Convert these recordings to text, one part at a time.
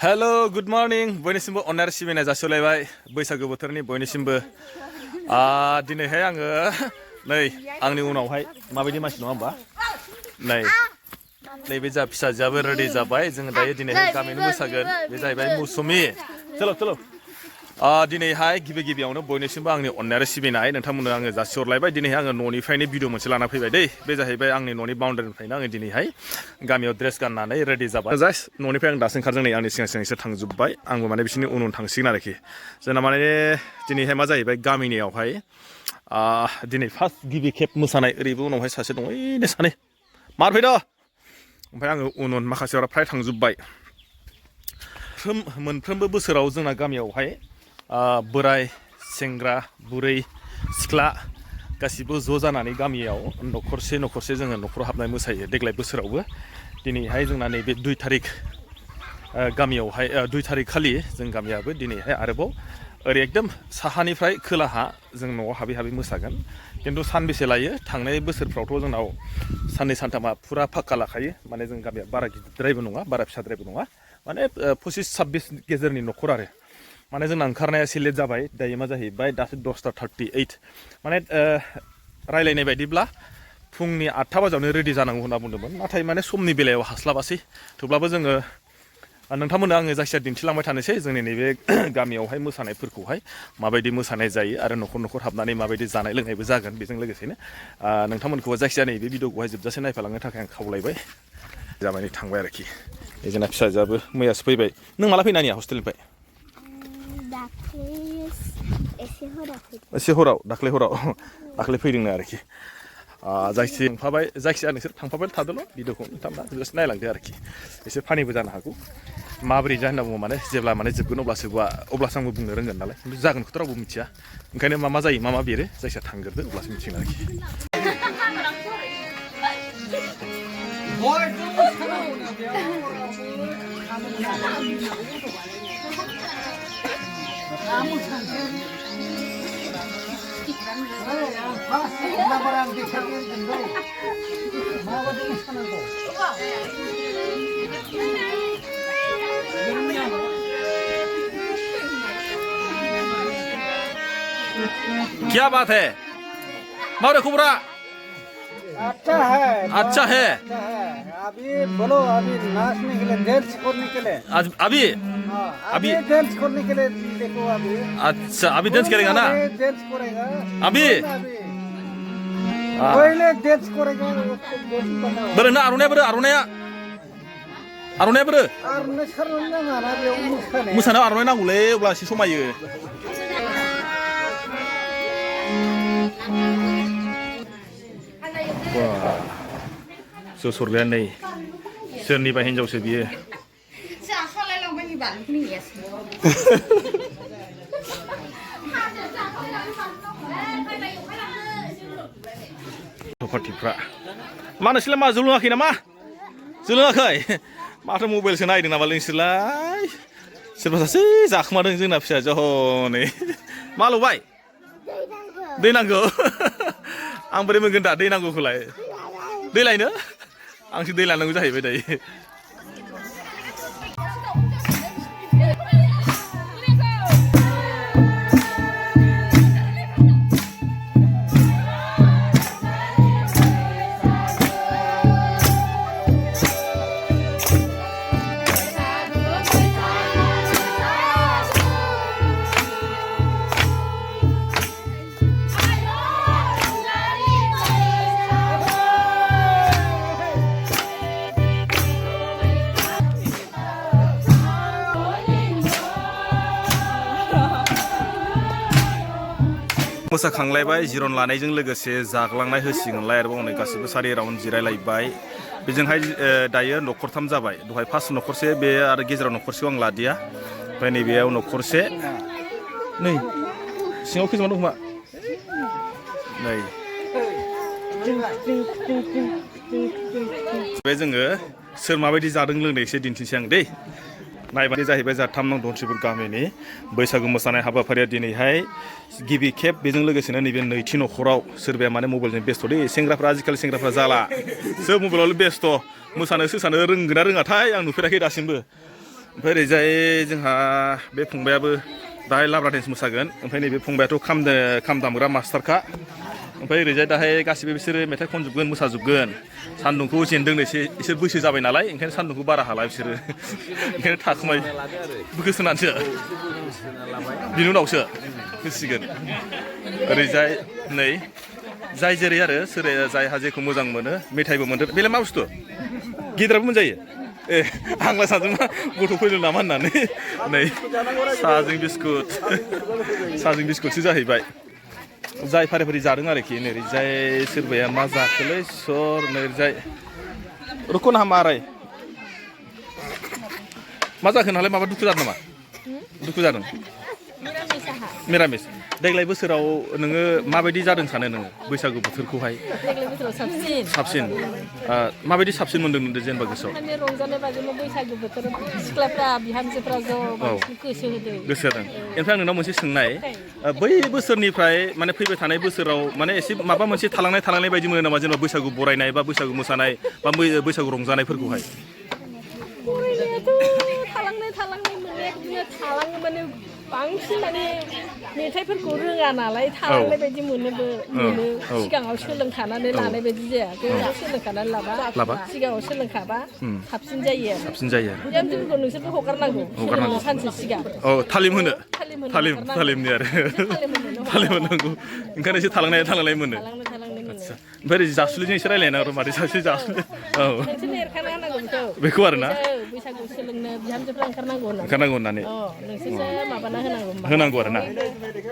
Hello, good morning. Bयनिसिमबो अननाय सिबिनाय जासिलायबाय बैसागु बोथोरनि बयनिसिमबो दिनैहाय आङो नै आंनि उनावहाय माबायदि मानसि नङा होमबा नै नैबे जा फिसाजोआबो रेडि जाबाय जोङो दायो दिनैहाय गामियावनो मोसागोन बे जाहैबाय मौसुमि चलो दिनैहाय गिबियावनो बयनिसिमबो आंनि अननाय आरो सिबिनाय नोंथांमोननो आङो जासिहरलायबाय दिनैहाय आङो न'निफ्रायनो भिडिअ मोनसे लाना फैबाय दै बे जाहैबाय आंनि न'नि बाउन्डारिनिफ्रायनो आङो दिनैहाय गामियाव ड्रेस गाननानै रेडि जाबाय जास्ट न'निफ्राय आं दासो ओंखारदों नै आंनि सिगां थांजोब्बाय आंबो माने बिसोरनि उन थांसिगोन आरोखि जोंना माने दिनैहाय मा जाहैबाय गामिनियावहाय दिनै फार्स्ट गिबि खेब मोसानाय ओरैबो उनावहाय सासे दङ ओइनो सानै मारफैद' ओमफ्राय आङो उन माखासेफ्रा फ्राय थांजोब्बाय मोनफ्रोमबो बोसोराव जोंना गामियावहाय बोराय सेंग्रा बुरै सिख्ला गासिबो ज' जानानै गामियाव न'खरसे जोङो न'खराव हाबनाय मोसायो देग्लाय बोसोरावबो दिनैहाय जोंना नैबे 2 थारिख गामियावहाय 2 थारिख खालि जों गामियाबो दिनैहाय आरोबाव ओरै एकदम साहानिफ्राय खोलाहा जों न'आव हाबै मोसागोन खिन्थु सानबेसे लायो थांनाय बोसोरफ्रावथ' जोंनाव साननै सानथामा फुरा फाक्का लाखायो माने जों गामिया बारा गिदिरद्रायबो नङा बारा फिसाद्रायबो नङा माने 25-26 गेजेरनि न'खर आरो माने जोंना ओंखारनाया एसे लेट जाबाय दायो मा जाहैबाय दासो 10:38 माने रायलायनाय बायदिब्ला फुंनि 8 बाजियावनो रेडि जानांगौ होनना बुंदोंमोन नाथाय माने समनि बेलायाव हास्लाबासै थेवब्लाबो जोङो नोंथांमोननो आङो जायखिजाया दिन्थिलांबाय थानोसै जोंनि नैबे गामियावहाय मोसानायफोरखौहाय माबायदि मोसानाय जायो आरो न'खर हाबनानै माबायदि जानाय लोंनायबो जागोन बेजों लोगोसेनो नोंथांमोनखौबो जायखिजाया नैबे भिडिअखौहाय जोबजासे नायफालांनो थाखाय आं खावलायबाय जाबाय थांबाय आरोखि जोंना फिसाजोआबो मैयासो फैबाय नों माला फैनानिया हस्टेलनिफ्राय एसे हराव दाख्लै फैदोंनो आरोखि जायखिजाया नोंसोर थांफाबाय थादोल' भिडिअखौ नोंथांमोना जोबजासे नायलांदो आरोखि एसे फानिबो जानो हागौ माबोरै जा होनना बुङो माने जेब्ला माने जोबगोन अब्लासो आंबो बुंनो रोंगोन नालाय खिन्थु जागोनखौथ' रावबो मिथिया ओंखायनो मा जायो मा बेरो जायखिया थांग्रोदो अब्लासो मिथिगोन आरोखि क्या बात है मारे खुबरा अच्छा है अभी बोलो अभी नाचने के लिए डांस करने के लिए अभी डांस करने के लिए देखो अभी अच्छा अभी डांस करेगा ना डांस करेगा अभी पहले डांस करेगा बोलो ना आर'नाया बोरो आर'नाया बोरो आर'नाइ सारनो नाङा ना बेयाव मोसानायाव आर'नाइ नांगौलै अब्ला एसे समायो सरबाया नै सोरनिबा हिनजावसो बियो पार्टिफ्रा मा नोंसोरलाय मा जौ लोङाखै नामा जौ लोङाखै माथो मबाइलसो नायदों नामा नोंसोरलाय सोरबा सासे जाखोमादों जोंना फिसाजो हनै मा लुबाय दै नांगौ आं बोरै मोनगोन दा दै नांगौखौलाय दै लायनो आंसो दै लानांगौ जाहैबाय दायो मोसाखांलायबाय जिरन लानायजों लोगोसे जाग्लांनाय होसिगोनलाय आरोबाव नै गासिबो सारि राउन्ड जिरायलायबाय बेजोंहाय दायो न'खरथाम जाबाय दहाय फार्स्ट न'खरसे बे आरो गेजेराव न'खरसेखौ आं लादिया ओमफ्राय नैबेयाव न'खरसे नै सिङाव खैजोमा दं खोमा नै बे जोङो सोर माबायदि जादों लोंदों एसे दिन्थिनोसै आं दै नायबानो जाहैबाय जोंहा 3 नं धनसिपुर गामिनि बैसागु मोसानाय हाबाफारिया दिनैहाय गिबि खेब बेजों लोगोसेनो नैबे नैथि न'खराव सोरबाया माने मबाइलजों बेस्थ' दे सेंग्राफ्रा आजिखालि सेंग्राफ्रा जाला सोर मबाइलावल' बेस्थ' मोसानो सोसानो रोंगोना रोङाथाय आं नुफेराखै दासिमबो ओमफ्राय ओरैजाय जोंहा बे फंबायाबो दाहाय लाब्रा डेन्स मोसागोन ओमफ्राय नैबे फंबायाथ' खाम दामग्रा मास्टारखा ओमफ्राय ओरैजाय दाहाय गासिबो बिसोरो मेथाइ खनजोबगोन मोसाजोबगोन सान्दुंखौ जेनदों इसोर बैसो जाबाय नालाय ओंखायनो सान्दुंखौ बारा हाला बिसोरो ओंखायनो थाखुमाय गोसोनानैसो बिनि उनावसो होसिगोन ओरैजाय नै जाय जेरै आरो सोरै जायहा जेखौ मोजां मोनो मेथाइबो मोनदों बेलाय मा बुस्थु गिदिराबो मोनजायो ए आंलाय सानदों मा गथ' फैदों नामा होननानै नै साहाजों बिस्कुटसो जाहैबाय जाय फारि फारि जादों आरोखि नैजाय सोरबाया मा जाखोलै सर नैजाय रुख'नो हामा आराय मा जाखो नालाय माबा दुखु जादों नामा दुखु जादों मिरामिस देग्लाय बोसोराव नोङो माबायदि जादों सानो नोङो बैसागु बोथोरखौहाय देग्लाय बोसोराव साबसिन माबायदि साबसिन मोनदों नोंदो जेनेबा गोसोआव माने रंजानाय बाजानाय बैसागु बोथोराव सिख्लाफ्रा बिहामजोफ्रा ज' गोसो होदों ओमफ्राय आं नोंनाव मोनसे सोंनाय बै बोसोरनिफ्राय माने फैबाय थानाय बोसोराव माने एसे माबा मोनसे थालांनाय बायदि मोनो नामा जेनेबा बैसागु बरायनाय बा बैसागु मोसानाय बा बैसागु रंजानायफोरखौहाय थालांनाय मोननाया बिदिनो थालाङो माने बांसिन माने मेथाइफोरखौ रोङा नालाय थालांनाय बायदि मोनो सिगाङाव सोलोंखानानै लानाय बायदि जाया गोबाव सोलोंखानानै लाबा सिगाङाव सोलोंखाबा साबसिन जायो बिहामजोफोरखौ नोंसोरबो हगारनांगौ सानसे सिगां थालिम होनो थालिमनि आरो थालिम होनांगौ ओंखायनो एसे थालांनाय मोनो ओमफ्राय जासुलिजों एसे रायलायना आरो मादै सासे जासुलि बेखौ आरो ना बैसागु सोलोंनो बिहामजोफ्रा ओंखारनांगौ होननानै नोंसोरसो माबाना होनांगौ आरो ना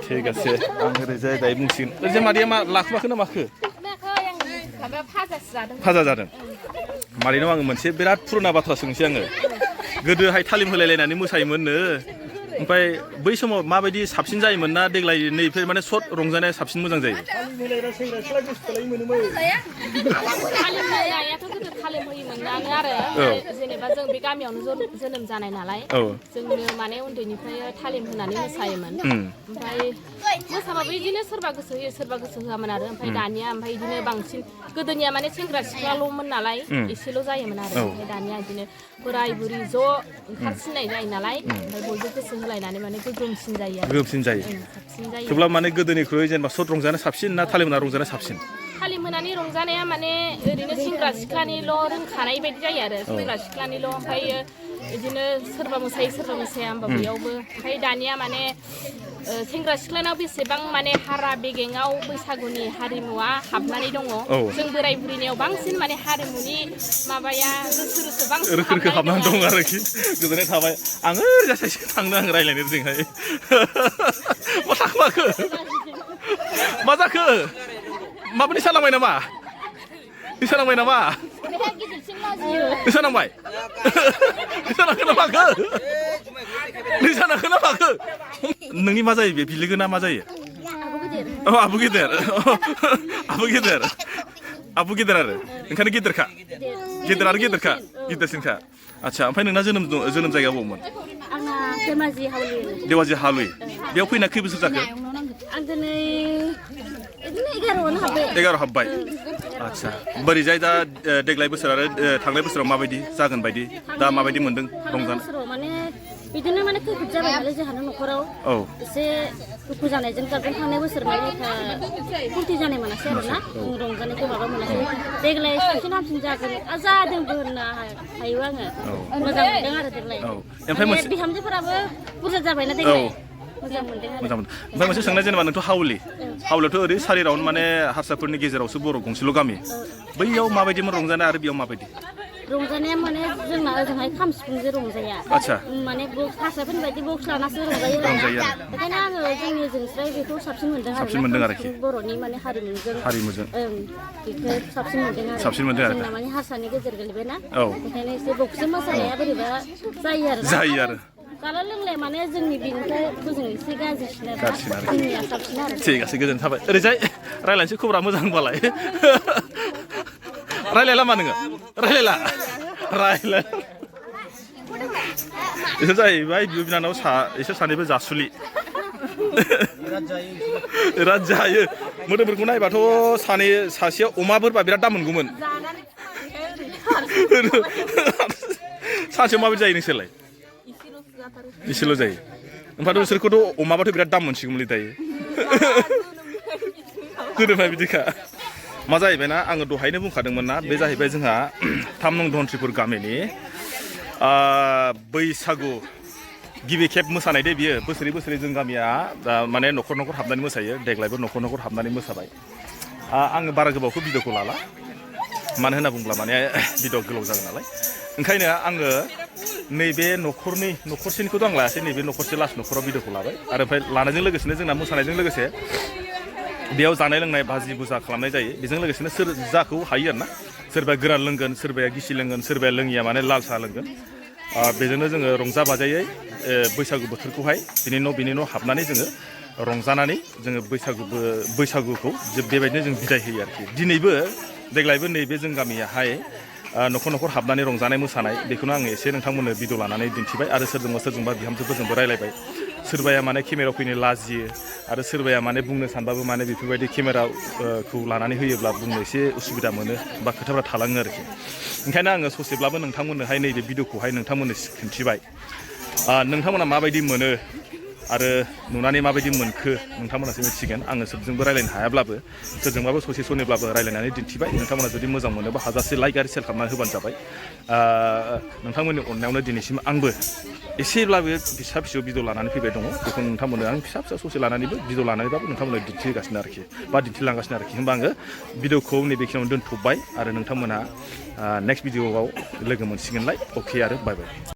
ठीक আছে आं ओरैजाय दायो बुंसिगोन ओरैजाय मादैया मा लाखुमाखो ना माखो फाजा जादों मादैनाव आङो मोनसे बिराद पुरुना बाथ्रा सोंसै आङो गोदोहाय थालिम होलायलायनानै मोसायोमोननो ओमफ्राय बै समाव माबायदि साबसिन जायोमोन ना देग्लाय नैफोर माने सर्ट रंजानाया साबसिन मोजां जायो थालिम होयोमोन आरो जेनेबा जों बे गामियावनो जोनोम जानाय नालाय जोंनो माने उन्दैनिफ्राय थालिम होनानै मोसायोमोन ओमफ्राय मोसाबाबो बिदिनो सोरबा गोसो होयो सोरबा गोसो होआमोन आरो ओमफ्राय दानिया ओमफ्राय बिदिनो बांसिन गोदोनिया माने सेंग्रा सिख्लाल'मोन नालाय एसेल' जायोमोन आरो ओमफ्राय दानिया बिदिनो बोराय बुरि ज' ओंखारसिननाय जायो नालाय ओमफ्राय बयबो गोसो होलायनानै माने गोगोमसिन जायो साबसिन जायो थेवब्लाबो माने गोदोनिख्रुइ जेनेबा सर्ट रंजानाय साबसिन ना थालिम होना रंजानाय साबसिन थालिम होनानै रंजानाया माने ओरैनो सेंग्रा सिख्लानिल' रोंखानाय बायदि जायो आरो सेंग्रा सिख्लानिल' ओमफ्रायो बिदिनो सोरबा मोसायो सोरबा मोसाया होमबा बेयावबो ओमफ्राय दानिया माने सेंग्रा सिख्लानाव बेसेबां माने हारा बेगेङाव बैसागुनि हारिमुवा हाबनानै दङ जों बोराय बुरिनियाव बांसिन माने हारिमुनि माबाया रोसो बांसिन हाबनानै दं आरोखि गोजोननाय थाबाय आङो गासैसो थांनो आं रायज्लायनो जोंहाय मा थाखोमाखो मा जाखो माबा निसा नांबाय नामा निसा नांबाय नोंनि मा जायो बे बिलोगो ना मा जायो आबु गेदेर आरो ओंखायनो गेदेरखा गिदिरसिनखा आच्छा ओमफ्राय नोंना जोनोम जायगा बबावमोन देवाजि हालुइ बेयाव फैना खै बोसोर जाखो आं दिनै 11 हाबबाय आच्छा बोरैजाय दा देग्लाय बोसोर आरो थांनाय बोसोराव माबायदि जागोन बायदि दा माबायदि मोनदों रंजानो माने बिदिनो माने खैफोद जाबाय नालाय जोंहानो न'खराव एसे दुखु जानायजों गारजों थांनाय बोसोर माने फुर्ति जानाय मोनासै आरो ना रंजानायखौ माबा मोनासै देग्लाय साबसिन हामसिन जागोन जादोंबो होननो हायो आङो मोजां मोनदों आरो देग्लाय ओमफ्राय बिहामजोफोराबो बुरजा जाबायना देग्लाय मोजां मोनदों ओमफ्राय मोनसे सोंनाय जेनेबा नोंथ' हावलियावथ' ओरै सारिरावनो माने हारसाफोरनि गेजेरावसो बर' गंसेल' गामि बैयाव माबायदिमोन रंजानाय आरो बेयाव माबायदि रंजानाया माने जोंना ओजोंहाय खाम सिफुंजों रंजाया माने हारसाफोरनि बायदि बक्स लानासो रंजायो बेखायनो आङो जोंनि जोंस्राय बेखौ साबसिन मोनदों आरोखि बर'नि माने हारिमुजों बेखौ साबसिन मोनदों आरो जोंना माने हारसानि गेजेर गोलैबायना बेखायनो एसे बक्सजों मोसानाया बोरैबा जायो आरो जाला लोंलाय माने जोंनि बेनिफ्राय बोजों एसे गाज्रिसिन आरो जोंनिया साबसिन आरो थिग আছে गोजोन थाबाय ओरैजाय रायलायनोसै खबरा मोजांबालाय रायलायला मा नोङो रायलायला इसोर जाहैबाय बिब' बिनानाव इसोर सानैबो जासुलि बिराद जायो मोदोमफोरखौ नायबाथ' सासेया अमाफोरबा बिराद दाम मोनगौमोन सानसेयाव माबायदि जायो नोंसोरलाय इसेल' जायो ओमफ्राय नोंसोरखौथ' अमाबाथ' बिराद दाम मोनसिगौमोनलै दायो गोदोनिफ्राय बिदिखा मा जाहैबायना आङो दहायनो बुंखादोंमोन ना बे जाहैबाय जोंहा 3 नं धनस्रिपुर गामिनि बैसागु गिबि खेब मोसानाय दे बियो बोसोरै बोसोरै जों गामिया माने न'खर न'खर हाबनानै मोसायो देग्लायबो न'खर न'खर हाबनानै मोसाबाय आङो बारा गोबावखौ भिडिअखौ लाला मानो होनना बुङोब्ला माने भिडिअ गोलाव जागोन नालाय ओंखायनो आङो नैबे न'खरसेनिखौथ' आं लायासै नैबे न'खरसे लास्ट न'खराव भिडिअखौ लाबाय आरो ओमफ्राय लानायजों लोगोसेनो जोंना मोसानायजों लोगोसे बेयाव जानाय लोंनाय भाजि भुजा खालामनाय जायो बेजों लोगोसेनो सोर जाखौ हायो आरोना सोरबाया गोरान लोंगोन सोरबाया गिसि लोंगोन सोरबाया लोङिया माने लाल साहा लोंगोन बेजोंनो जोङो रंजा बाजायै बैसागु बोथोरखौहाय बिनि न' हाबनानै जोङो रंजानानै जोङो बैसागुखौ बेबायदिनो जों बिदाय होयो आरोखि दिनैबो देग्लायबो नैबे जों गामियाहाय न'खर न'खर हाबनानै रंजानाय मोसानाय बेखौनो आङो एसे नोंथांमोननो भिडिअ लानानै दिन्थिबाय आरो सोरजोंबा बिहामजोफोरजोंबो रायलायबाय सोरबाया माने केमेरायाव फैनो लाजियो आरो सोरबाया माने बुंनो सानबाबो माने बेफोरबायदि केमेराखौ लानानै होयोब्ला बुंनो एसे उसुबिदा मोनो बा खोथाफ्रा थालाङो आरोखि ओंखायनो आङो ससेब्लाबो नोंथांमोननोहाय नैबे भिडिअखौहाय नोंथांमोननो खिन्थिबाय नोंथांमोना माबायदि मोनो आरो नुनानै माबायदि मोनखो नोंथांमोनासो मिथिगोन आङो सोरजोंबो रायलायनो हायाब्लाबो सोरजोंबाबो ससे सनैब्लाबो रायलायनानै दिन्थिबाय नोंथांमोना जुदि मोजां मोनोबा हाजासे लाइक आरो शेयार खालामनानै होबानो जाबाय नोंथांमोननि अननायावनो दिनैसिम आंबो एसेब्लाबो फिसा फिसौ भिडिअ लानानै फैबाय दङ बेखौ नोंथांमोननो आं फिसा ससे लानानैबो भिडिअ लानानैबाबो नोंथांमोननो दिन्थिगासिनो आरोखि बा दिन्थिलांगासिनो आरोखि होमबा आङो भिडिअखौ नैबेखिनियावनो दोनथ'बाय आरो नोंथांमोना नेक्स्ट भिडिअआव लोगो मोनसिगोनलाय अके आरो बाय बाय